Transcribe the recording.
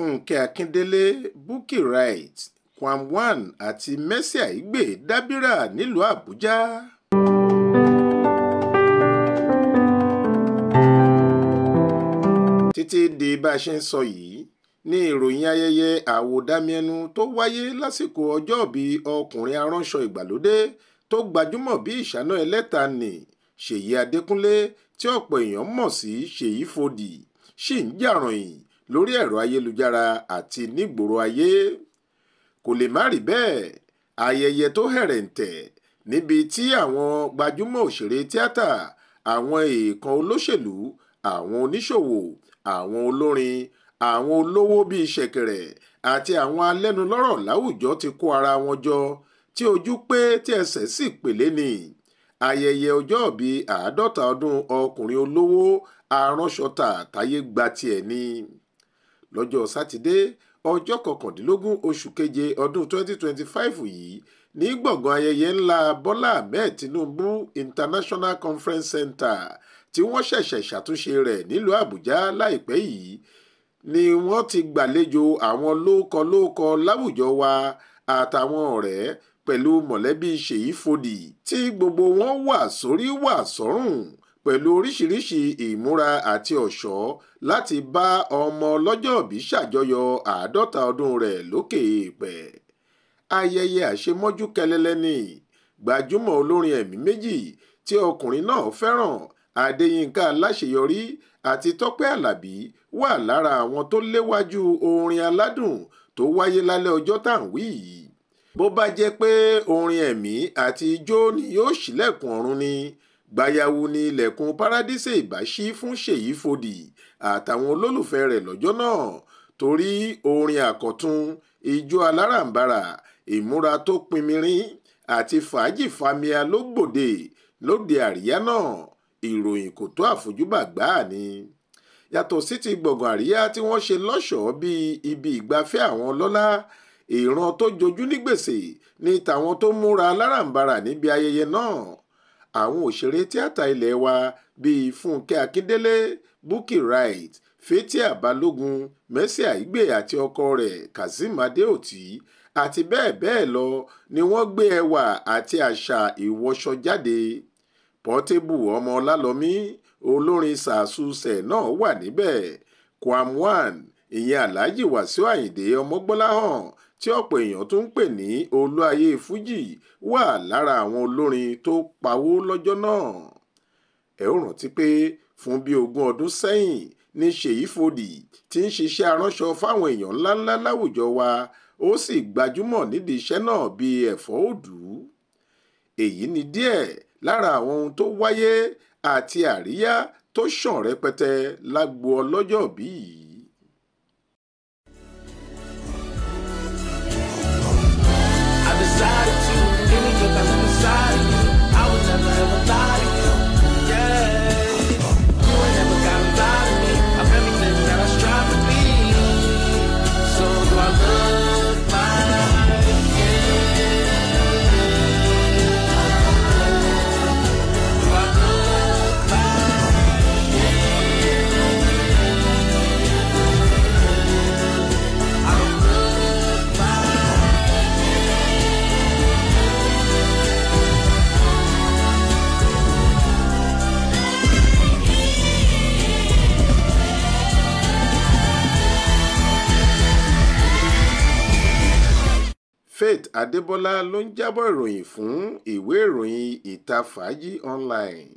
Fúnkẹ́ Akíndélé, Bukky Wright, Kwam 1 àti Mercy Aigbe dábìrà nílùú Àbújá. Títí di bá a ṣe ń sọ yìí ní ìròyìn ayẹyẹ àwòdámiẹnu tó wáyé lásìkò ọjọ́òbí ọkùnrin aránṣọ ìgbàlódé tó gbajúmọ̀ bí ìṣáná ẹlẹ́ta ní Ṣèyí Adékúnlé tí ọ̀pọ̀ èèyàn mọ̀ sí Ṣèyí Fòdì ṣì ń jà ròhìn lórí ẹ̀rọ ayélujára àti nígboro ayé. Kò lè má rí bẹ́ẹ̀, ayẹyẹ tó hẹ̀rẹ̀ǹtẹ̀ níbi tí àwọn gbajúmọ̀ òṣèré tíátà, àwọn èèkàn olóṣèlú, àwọn oníṣòwò, àwọn olórin, àwọn olówó bíi ṣẹ̀kẹ̀rẹ̀ àti àwọn alẹ́nulọ́rọ̀ láwùjọ ti kó ara wọn jọ tí ojú pé tí ẹsẹ̀ sì pèlé ni. Ayẹyẹ ọjọ́òbí 50 ọdún ọkùnrin olówó aránṣọtà táyé gba tiẹ̀ ni. Lọ́jọ́ Sátidé, ọjọ́ 19 oṣù keje ọdún 2025 yìí ní gbọ̀ngàn ayẹyẹ ńlá Bọ́lá Ahmed Tinubu International Conference Center tí wọ́n ṣẹ̀ṣẹ̀ ṣàtúnṣe rẹ̀ nílùú Àbújá láìpẹ́ yìí ni wọ́n ti gbàlejò àwọn lóókọ-lóókọ láwùjọ wa àtàwọn ọ̀rẹ́ pẹ̀lú mọ̀lẹ́bí Ṣèyí Fòdì tí gbogbo wọn wà sórí wà sọ́rùn pẹ̀lú oríṣiríṣi ìmúra àti ọ̀ṣọ́ láti bá ọmọ ọlọ́jọ́òbí ṣàjọyọ̀ 50 ọdún rẹ̀ lókè èèpẹ̀. Ayẹyẹ àṣemọ́jú kẹlẹlẹ ni gbajúmọ̀ olórin ẹ̀mí méjì tí ọkùnrin náà fẹ́ràn, Adéyínká Aláṣeyọrí àti Tọ́pẹ́ Àlàbí, wà lára àwọn tó léwájú orin aládùn tó wáyé lálẹ́ ọjọ́ tá à ń wí yìí. Bó bá jẹ́ pé orin ẹ̀mí àti ijó ni yóò ṣílẹ̀kùn ọ̀run ni, gbayawu ni ilẹ̀kùn paradíṣe ìbá ṣí fún Ṣèyí Fòdì àtàwọn olólùfẹ́ rẹ̀ lọ́jọ́ náà, torí orin àkọ̀tun, ijó aláràǹbarà, ìmúra tó pinmirin àti fàájì fàmíà ló gbòde lóde àríyá náà. Ìròyìn kò tó àfojúbà gbáà ni. Yàtọ̀ sí ti gbọ̀ngàn àríyá tí wọ́n ṣe lọ́ṣọ̀ọ́ bíi ibi ìgbafẹ́ àwọn ọlọ́lá, ìran tó jojú ní gbèsè ní tàwọn tó múra aláràǹbarà níbi ayẹyẹ náà. Àwọn òṣèré tíátà ilé wa bíi Fúnkẹ́ Akíndélé, Bukky Wright, Fathia Balogun, Mercy Aigbe àti ọkọ rẹ̀ Kazeem Adeoti àti bẹ́ẹ̀ bẹ́ẹ̀ lọ ni wọ́n gbé ẹwà àti àṣà ìwọṣọ jáde. Portable ọmọ Ọlálọ́mí, olórin sàásùsẹ̀ náà wà níbẹ̀. Kwam 1, ìyẹn Alhaji Wasiu Ayinde Ọmọgbọ́láhàn tí ọ̀pọ̀ èèyàn tún ń pè ní Olúayé Fújì, wà lára àwọn olórin tó pawó lọ́jọ́ náà. Ẹ ó rántí pé fún bíi 20 ọdún sẹ́yìn ní Ṣèyí Fòdì tí ń ṣiṣẹ́ aránṣọ fáwọn èèyàn ńláńlá láwùjọ wa, ó sì gbajúmọ̀ nídìí iṣẹ́ náà bíi ẹ̀fọ́ òdú. Èyí ni díẹ̀ lára àwọn ohun tó wáyé àti àríyá tó ṣàn rẹpẹtẹ lágbo ọlọ́jọ́òbí yìí. I decided to give me 'cause I live inside of you. I would never ever lie to you. Yeah, you ain't never gotta lie to me. I'm everything that I strive to be. So do I look like it? Do I look like it? I don't look like. Faith Adébọlá ló ń jábọ̀ ìròyìn fún ìwé ìròyìn Ìta Fàájì Online.